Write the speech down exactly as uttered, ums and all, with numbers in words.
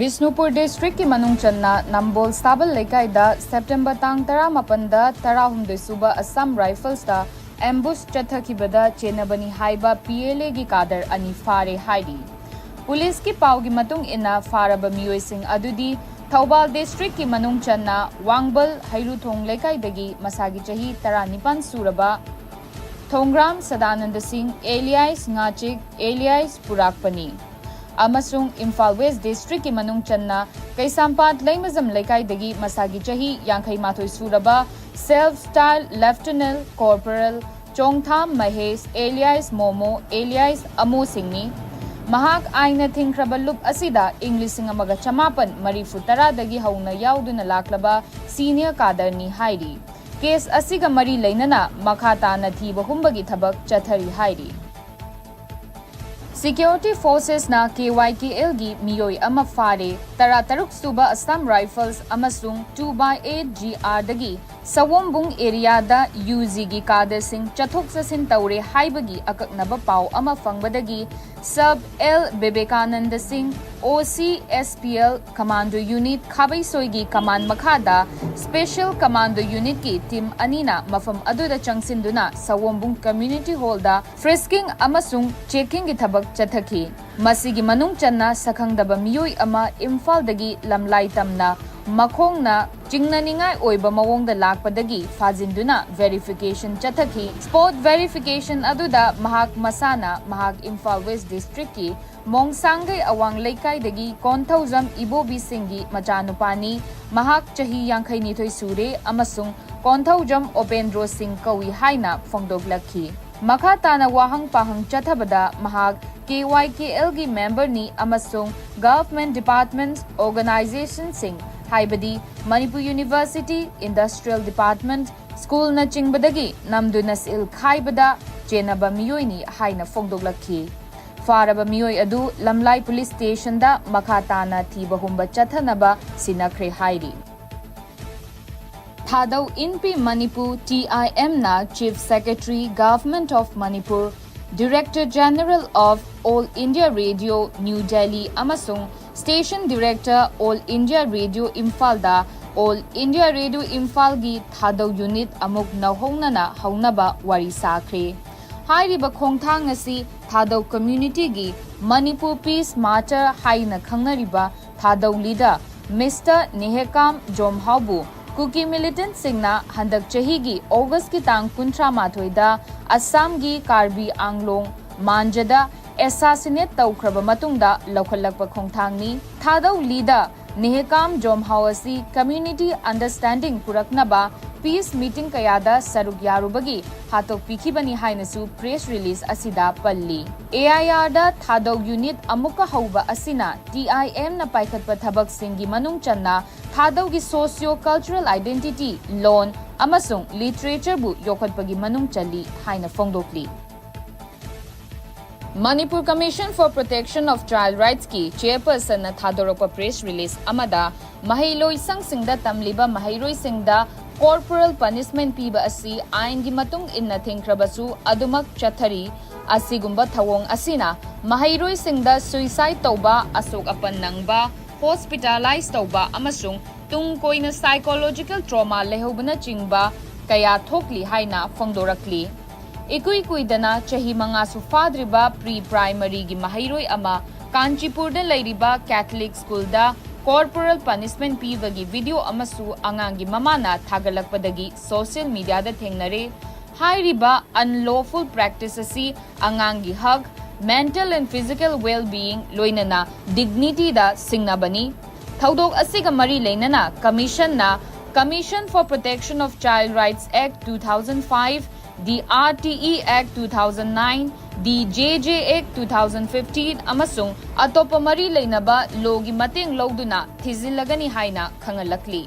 ꯕꯤꯁꯅꯨꯄꯨꯔ ꯗꯤꯁꯇ꯭ꯔꯤꯛꯀꯤ ꯃꯅꯨꯡ ꯆꯟꯅ ꯅꯝꯕꯣꯜ ꯁ꯭ꯇꯥꯕꯜ ꯂꯩꯀꯥꯏꯗ ꯁꯦꯞꯇꯦꯝꯕꯔ ꯇꯥꯡ ꯇꯔꯥꯃꯥꯄꯟꯗ ꯇꯔꯥꯍꯨꯝꯗꯣꯏ ꯁꯨꯕ ꯑꯁꯥꯝ ꯔꯥꯏꯐꯜꯁꯇ ꯑꯦꯝꯕꯨꯁ ꯆꯠꯊꯈꯤꯕꯗ ꯆꯦꯟꯅꯕꯅꯤ ꯍꯥꯏꯕ ꯄꯤ ꯑꯦꯜ ꯑꯦꯒꯤ ꯀꯥꯗꯔ ꯑꯅꯤ ꯐꯥꯔꯦ ꯍꯥꯏꯔꯤ꯫ ꯄꯨꯂꯤꯁꯀꯤ ꯄꯥꯎꯒꯤ ꯃꯇꯨꯡ ꯏꯟꯅ ꯐꯥꯔꯕ ꯃꯤꯑꯣꯏꯁꯤꯡ ꯑꯗꯨꯗꯤ ꯊꯧꯕꯥꯜ ꯗꯤꯁꯇ꯭ꯔꯤꯛꯀꯤ ꯃꯅꯨꯡ ꯆꯟꯅ ꯋꯥꯡꯕꯜ ꯍꯩꯔꯨꯊꯣꯡ ꯂꯩꯀꯥꯏꯗꯒꯤ ꯃꯁꯥꯒꯤ ꯆꯍꯤ ꯇꯔꯥꯅꯤꯄꯥꯟ ꯁꯨꯔꯕ ꯊꯣꯡꯒ꯭ꯔꯥꯝ ꯁꯗꯥꯅꯟꯗ ꯁꯤꯡ alias ꯉꯥꯆꯤꯛ alias ꯄꯨꯔꯥꯛꯄꯅꯤ꯫ ꯑꯃꯁꯨꯡ ꯏꯝꯐꯥꯜ ꯋꯦꯁ ꯗꯤꯁꯇ꯭ꯔꯤꯛꯀꯤ ꯃꯅꯨꯡ ꯆꯟꯅ ꯀꯩꯁꯥꯝꯄꯥꯠ ꯂꯩꯃꯖꯝ ꯂꯩꯀꯥꯏꯗꯒꯤ ꯃꯁꯥꯒꯤ ꯆꯍꯤ ꯌꯥꯡꯈꯩ ꯃꯥꯊꯣꯏ ꯁꯨꯔꯕ self style Lieutenant Corporal ꯆꯣꯡꯊꯥꯝ ꯃꯍꯦꯁ alias ꯃꯣꯃꯣ alias ꯑꯃꯣ ꯁꯤꯡꯅꯤ꯫ ꯃꯍꯥꯛ ꯑꯥꯏꯟꯅ ꯊꯤꯡꯈ꯭ꯔꯕ ꯂꯨꯞ ꯑꯁꯤꯗ ꯏꯪ ꯂꯤꯁꯤꯡ ꯑꯃꯒ ꯆꯃꯥꯄꯟ ꯃꯔꯤꯐꯨ ꯇꯔꯥꯗꯒꯤ ꯍꯧꯅ ꯌꯥꯎꯗꯨꯅ ꯂꯥꯛꯂꯕ ꯁꯤꯅꯤꯌꯔ ꯀꯥꯗꯔꯅꯤ ꯍꯥꯏꯔꯤ꯫ ꯀꯦꯁ ꯑꯁꯤꯒ ꯃꯔꯤ ꯂꯩꯅꯅ ꯃꯈꯥ ꯇꯥꯅ ꯊꯤꯕ ꯍꯨꯝꯕꯒꯤ ꯊꯕꯛ ꯆꯠꯊꯔꯤ ꯍꯥꯏꯔꯤ꯫ ꯁꯤꯀ꯭ꯌꯨꯔꯤꯇꯤ ꯐꯣꯔꯁꯦꯁꯅ ꯀꯦ ꯋꯥꯏ ꯀꯦ ꯑꯦꯜꯒꯤ ꯃꯤꯑꯣꯏ ꯑꯃ ꯐꯥꯔꯦ꯫ ꯇꯔꯥꯇꯔꯨꯛ ꯁꯨꯕ ꯑꯁꯥꯝ ꯔꯥꯏꯐꯜꯁ ꯑꯃꯁꯨꯡ two by eight G R ꯗꯒꯤ ꯁꯋꯣꯝꯕꯨꯡ ꯑꯦꯔꯤꯌꯥꯗ ꯌꯨ ꯖꯤꯒꯤ ꯀꯥꯗꯔꯁꯤꯡ ꯆꯠꯊꯣꯛ ꯆꯠꯁꯤꯟ ꯇꯧꯔꯦ ꯍꯥꯏꯕꯒꯤ ꯑꯀꯛꯅꯕ ꯄꯥꯎ ꯑꯃ ꯐꯪꯕꯗꯒꯤ ꯁꯕ ꯑꯦꯜ ꯕꯤꯕꯦꯀꯥꯅꯟꯗ ꯁꯤꯡ, O C S P L commando unit ꯈꯥꯕꯩꯁꯣꯏꯒꯤ ꯀꯃꯥꯟ ꯃꯈꯥꯗ ꯁ꯭ꯄꯦꯁꯦꯜ ꯀꯃꯥꯟꯗꯣ ꯌꯨꯅꯤꯠꯀꯤ ꯇꯤꯝ ꯑꯅꯤꯅ ꯃꯐꯝ ꯑꯗꯨꯗ ꯆꯪꯁꯤꯟꯗꯨꯅ ꯁꯋꯣꯝꯕꯨꯡ ꯀꯝꯃ꯭ꯌꯨꯅꯤꯇꯤ ꯍꯣꯜꯗ ꯐ꯭ꯔꯤꯁꯀꯤꯡ ꯑꯃꯁꯨꯡ ꯆꯦꯀꯤꯡꯒꯤ ꯊꯕꯛ ꯆꯠꯊꯈꯤ꯫ ꯃꯁꯤꯒꯤ ꯃꯅꯨꯡ ꯆꯟꯅ ꯁꯛꯈꯪꯗꯕ ꯃꯤꯑꯣꯏ ꯑꯃ ꯏꯝꯐꯥꯜꯗꯒꯤ ꯂꯝꯂꯥꯏ ꯇꯝꯅ ꯃꯈꯣꯡꯅ ꯆꯤꯡꯅꯅꯤꯡꯉꯥꯏ ꯑꯣꯏꯕ ꯃꯑꯣꯡꯗ ꯂꯥꯛꯄꯗꯒꯤ ꯐꯥꯖꯤꯟꯗꯨꯅ ꯚꯦꯔꯤꯐꯤꯀꯦꯁꯟ ꯆꯠꯊꯈꯤ꯫ ꯁ꯭ꯄꯣꯠ ꯚꯦꯔꯤꯐꯤꯀꯦꯁꯟ ꯑꯗꯨꯗ ꯃꯍꯥꯛ ꯃꯁꯥꯅ ꯃꯍꯥꯛ ꯏꯝꯐꯥꯜ ꯋꯦꯁ ꯗꯤꯁꯇ꯭ꯔꯤꯛꯀꯤ ꯃꯣꯡꯁꯥꯡꯒꯩ ꯑꯋꯥꯡ ꯂꯩꯀꯥꯏꯗꯒꯤ ꯀꯣꯟꯊꯧꯖꯝ ꯏꯕꯣꯕꯤꯁꯤꯡꯒꯤ ꯃꯆꯥꯅꯨꯄꯥꯅꯤ꯫ ꯃꯍꯥꯛ ꯆꯍꯤ ꯌꯥꯡꯈꯩ ꯅꯤꯊꯣꯏ ꯁꯨꯔꯦ ꯑꯃꯁꯨꯡ ꯀꯣꯟꯊꯧꯖꯝ ꯑꯣꯄꯦꯟꯗ꯭ꯔꯣ ꯁꯤꯡ ꯀꯧꯏ ꯍꯥꯏꯅ ꯐꯣꯡꯗꯣꯛꯂꯛꯈꯤ꯫ ꯃꯈꯥ ꯇꯥꯅ ꯋꯥꯍꯪ ꯄꯥꯍꯪ ꯆꯠꯊꯕꯗ ꯃꯍꯥꯛ ꯀꯦ ꯋꯥꯏ ꯀꯦ ꯑꯦꯜꯒꯤ ꯃꯦꯝꯕꯔꯅꯤ ꯑꯃꯁꯨꯡ ꯒꯚꯔꯟꯃꯦꯟꯠ ꯗꯤꯄꯥꯔꯠꯃꯦꯟꯠ ꯑꯣꯔꯒꯅꯥꯏꯖꯦꯁꯟꯁꯤꯡ ꯍꯥꯏꯕꯗꯤ ꯃꯅꯤꯄꯨꯔ ꯌꯨꯅꯤꯚꯔꯁꯤꯇꯤ, ꯏꯟꯗꯁꯇ꯭ꯔꯤꯌꯦꯜ ꯗꯤꯄꯥꯔꯠꯃꯦꯟꯠ, ꯁ꯭ꯀꯨꯜꯅꯆꯤꯡꯕꯗ ꯅꯝꯗꯨꯅ ꯁꯤꯜ ꯈꯥꯏꯕꯗ ꯆꯦꯟꯅꯕ ꯃꯤꯑꯣꯏꯅꯤ ꯍꯥꯏꯅ ꯐꯣꯡꯗꯣꯛꯂꯛꯈꯤ꯫ ꯐꯥꯔꯕ ꯃꯤꯑꯣꯏ ꯑꯗꯨ ꯂꯝꯂꯥꯏ ꯄꯨꯂꯤꯁ ꯁ꯭ꯇꯦꯁꯟꯗ ꯃꯈꯥ ꯇꯥꯅ ꯊꯤꯕ ꯍꯨꯝꯕ ꯆꯠꯊꯅꯕ ꯁꯤꯟꯅꯈ꯭ꯔꯦ ꯍꯥꯏꯔꯤ꯫ ꯊꯥꯗꯧ ꯏꯟꯄꯤ Manipur, T I ꯑꯦꯝꯅ Chief Secretary, Government of Manipur, Director General of All India Radio, New Delhi ꯑꯃꯁꯨꯡ Station Director, All India Radio ꯏꯝꯐꯥꯜꯗ All India Radio ꯏꯝꯐꯥꯜꯒꯤ ꯊꯥꯗꯧ unit ꯑꯃꯨꯛ ꯅꯧꯍꯧꯅꯅ ꯍꯧꯅꯕ ꯋꯥꯔꯤ ꯁꯥꯈ꯭ꯔꯦ꯫ ꯍꯥꯏꯔꯤꯕ ꯈꯣꯡꯊꯥꯡ ꯑꯁꯤ ꯊꯥꯗꯧ communityꯒꯤ Manipur Peace Martyr ꯍꯥꯏꯅ ꯈꯪꯅꯔꯤꯕ ꯊꯥꯗꯧ leader Mister ꯅꯦꯍꯦꯀꯥꯝ ꯖꯣꯝꯍꯥꯎꯕꯨ ꯀꯨꯀꯤ militantꯁꯤꯡꯅ ꯍꯟꯗꯛ ꯆꯍꯤꯒꯤ Augustꯀꯤ ꯇꯥꯡ ꯀꯨꯟꯊ꯭ꯔꯥ ꯃꯥꯊꯣꯏꯗ ꯑꯁꯥꯝꯒꯤ ꯀꯥꯔꯕꯤ ꯑꯥꯡꯂꯣꯡ ꯃꯥꯟꯖꯗ assassinate ꯇꯧꯈ꯭ꯔꯕ ꯃꯇꯨꯡꯗ ꯂꯧꯈꯠꯂꯛꯄ ꯈꯣꯡꯊꯥꯡꯅꯤ꯫ ꯊꯥꯗꯧ leader ꯅꯦꯍꯦꯀꯥꯝ ꯖꯣꯝꯍꯥꯎ ꯑꯁꯤ community understanding ꯄꯨꯔꯛꯅꯕ peace meeting ꯀꯌꯥꯗ ꯁꯔꯨꯛ ꯌꯥꯔꯨꯕꯒꯤ ꯍꯥꯠꯇꯣꯛꯄꯤꯈꯤꯕꯅꯤ ꯍꯥꯏꯅꯁꯨ press release ꯑꯁꯤꯗ ꯄꯜꯂꯤ꯫ AIRꯗ ꯊꯥꯗꯧ unit ꯑꯃꯨꯛꯀ ꯍꯧꯕ ꯑꯁꯤꯅ TIMꯅ ꯄꯥꯏꯈꯠꯄ ꯊꯕꯛꯁꯤꯡꯒꯤ ꯃꯅꯨꯡ ꯆꯟꯅ ꯊꯥꯗꯧꯒꯤ socio-cultural identity, ꯂꯣꯟ ꯑꯃꯁꯨꯡ literatureꯕꯨ ꯌꯣꯛꯈꯠꯄꯒꯤ ꯃꯅꯨꯡ ꯆꯜꯂꯤ ꯍꯥꯏꯅ ꯐꯣꯡꯗꯣꯛꯂꯤ꯫ Manipur Commission for Protection of Child Rightsꯀꯤ chairpersonꯅ ꯊꯥꯗꯣꯔꯛꯄ press release ꯑꯃꯗ ꯃꯍꯩꯂꯣꯏꯁꯪꯁꯤꯡꯗ ꯇꯝꯂꯤꯕ ꯃꯍꯩꯔꯣꯏꯁꯤꯡꯗ corporal punishment ꯄꯤꯕ ꯑꯁꯤ ꯑꯥꯏꯟꯒꯤ ꯃꯇꯨꯡ ꯏꯟꯅ ꯊꯤꯡꯈ꯭ꯔꯕꯁꯨ ꯑꯗꯨꯃꯛ ꯆꯠꯊꯔꯤ꯫ ꯑꯁꯤꯒꯨꯝꯕ ꯊꯧꯑꯣꯡ ꯑꯁꯤꯅ ꯃꯍꯩꯔꯣꯏꯁꯤꯡꯗ suicide ꯇꯧꯕ, ꯑꯁꯣꯛ ꯑꯄꯟ ꯅꯪꯕ, hospitalize ꯇꯧꯕ ꯑꯃꯁꯨꯡ ꯇꯨꯡ ꯀꯣꯏꯅ psychological trauma ꯂꯩꯍꯧꯕꯅꯆꯤꯡꯕ ꯀꯌꯥ ꯊꯣꯛꯂꯤ ꯍꯥꯏꯅ ꯐꯣꯡꯗꯣꯔꯛꯂꯤ꯫ ꯏꯀꯨꯏ ꯀꯨꯏꯗꯅ ꯆꯍꯤ ꯃꯉꯥꯁꯨ ꯐꯥꯗ꯭ꯔꯤꯕ pre primaryꯒꯤ ꯃꯍꯩꯔꯣꯏ ꯑꯃ ꯀꯥꯟꯆꯤꯄꯨꯔꯗ ꯂꯩꯔꯤꯕ Catholic schoolꯗ corporal punishment ꯄꯤꯕꯒꯤ video ꯑꯃꯁꯨ ꯑꯉꯥꯡꯒꯤ ꯃꯃꯥꯅ ꯊꯥꯒꯠꯂꯛꯄꯗꯒꯤ social mediaꯗ ꯊꯦꯡꯅꯔꯦ꯫ ꯍꯥꯏꯔꯤꯕ unlawful practice ꯑꯁꯤ ꯑꯉꯥꯡꯒꯤ ꯍꯛ, mental and physical well-being ꯂꯣꯏꯅꯅ dignityꯗ ꯁꯤꯡꯅꯕꯅꯤ꯫ ꯊꯧꯗꯣꯛ ꯑꯁꯤꯒ ꯃꯔꯤ ꯂꯩꯅꯅ commissionꯅ Commission for Protection of Child Rights Act two thousand five, the R T E Act two thousand nine, the J J Act two thousand fifteen ꯑꯃꯁꯨꯡ ꯑꯇꯣꯞꯄ ꯃꯔꯤ ꯂꯩꯅꯕ lawꯒꯤ ꯃꯇꯦꯡ ꯂꯧꯗꯨꯅ ꯊꯤꯖꯤꯜꯂꯒꯅꯤ ꯍꯥꯏꯅ ꯈꯪꯍꯜꯂꯛꯂꯤ꯫